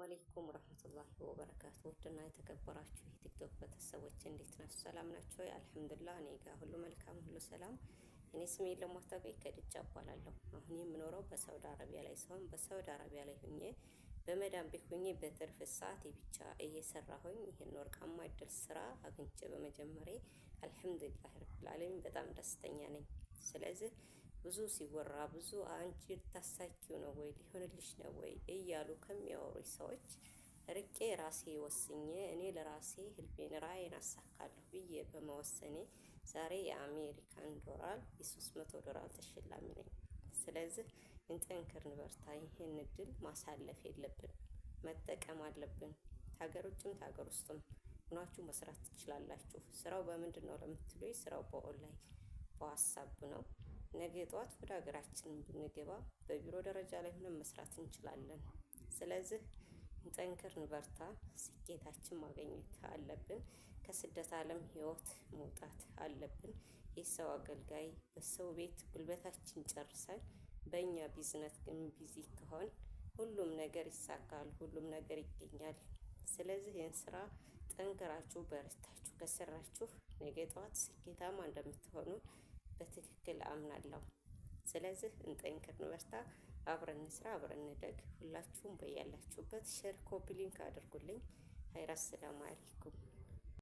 አለይኩም ወረህመቱላሂ ወበረካቱ። ውድና የተከበራችሁ የቲክቶክ ቤተሰቦች እንዴት ናችሁ? ሰላም ናቸው? አልሐምዱሊላህ፣ እኔ ጋር ሁሉ መልካም፣ ሁሉ ሰላም። እኔ ስሜን ለማታውቁኝ ከድጃ እባላለሁ። አሁን የምኖረው በሳውዲ አረቢያ ላይ ሲሆን፣ በሳውዲ አረቢያ ላይ ሁኜ፣ በመዳም ቤት ሁኜ፣ በትርፍ ሰዓቴ ብቻ እየሰራሁኝ ይህን ወርቃማ እድል ስራ አግኝቼ በመጀመሬ አልሐምዱሊላህ ረቢል ዓለሚን በጣም ደስተኛ ነኝ። ስለዚህ ብዙ ሲወራ፣ ብዙ አንቺ ልታሳኪው ነው ወይ፣ ሊሆንልሽ ነው ወይ እያሉ ከሚያወሩኝ ሰዎች ርቄ፣ ራሴ ወስኜ፣ እኔ ለራሴ ህልሜን ራዕይን አሳካለሁ ብዬ በመወሰኔ ዛሬ የአሜሪካን ዶላር የ300 ዶላር ተሸላሚ ነኝ። ስለዚህ እንጠንክር፣ እንበርታ። ይህን እድል ማሳለፍ የለብን፣ መጠቀም አለብን። ከሀገር ውጭም ከሀገር ውስጥም ሆናችሁ መስራት ትችላላችሁ። ስራው በምንድን ነው ለምትሉኝ፣ ስራው በኦንላይን በዋትሳፕ ነው። ነገ ጠዋት ወደ ሀገራችን ብንገባ በቢሮ ደረጃ ላይ ሆነን መስራት እንችላለን። ስለዚህ እንጠንክር፣ እንበርታ። ስኬታችን ማግኘት አለብን። ከስደት ዓለም ህይወት መውጣት አለብን። የሰው አገልጋይ፣ በሰው ቤት ጉልበታችን ጨርሰን፣ በእኛ ቢዝነስ ግን busy ከሆን ሁሉም ነገር ይሳካል፣ ሁሉም ነገር ይገኛል። ስለዚህ ይህን ስራ ጠንክራችሁ በርታችሁ ከሰራችሁ ነገ ጠዋት ስኬታማ እንደምትሆኑ በትክክል አምናለሁ። ስለዚህ እንጠንክር፣ እንበርታ፣ አብረን እንስራ፣ አብረን እንደግ። ሁላችሁም በያላችሁበት share፣ copy link አድርጉልኝ። ሀይር፣ አሰላሙ አለይኩም።